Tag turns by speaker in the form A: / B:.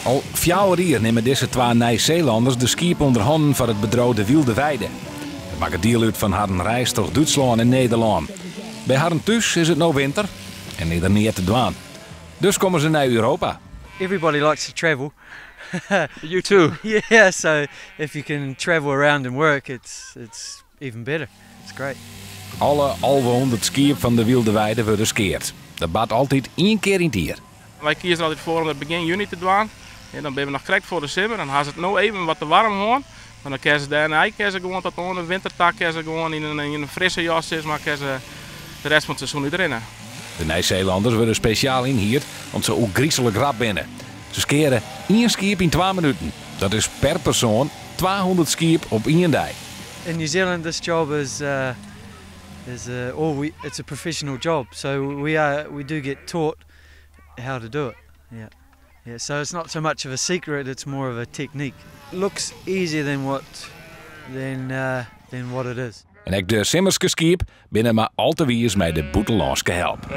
A: Al fjouwer jier nimme dizze twa Nij-Seelanners de skiep ûnder hannen foar it bedriuw De Wylde Weide. It makket diel út fan harren reis troch Dútslân en Nederlân. By harren thús is it no winter en is der neat te dwaan. Dus komme se nei Europa.
B: Everybody likes to travel.
C: You too.
B: Yeah, so if you can travel around and work, it's even better. It's great.
A: Alle 1100 skiep fan De Wylde Weide wurde skeard. Dat bart altyd ien kear yn it jier.
C: Wy kieze der altyd foar om dat begjin juny te dwaan. En dan binne we noch krekt foar de simmer. Dan ha se it no even wat te waarm hân. Mar dan kinne se dêrnei kinne se gewoan tot oan de winter ta kinne se gewoan yn in frisse jas sis mar, kinne se de rest fan it seizoen útrinne.
A: De Nij-Seelanners wurde spesjaal ynhierd om't se ôfgryslik rap binne. Se skeare ien skiep yn twa minuten. Dat is per persoan 200 skiep op ien dei.
B: In New Zealand this job is, it's a professional job, so we do get taught how to do it. Yeah. So it's not so much of a secret; it's more of a technique. Looks easier than what it is.
A: En ek de simmerske skiep binne mar al te wiis mei de bûtenlânske help.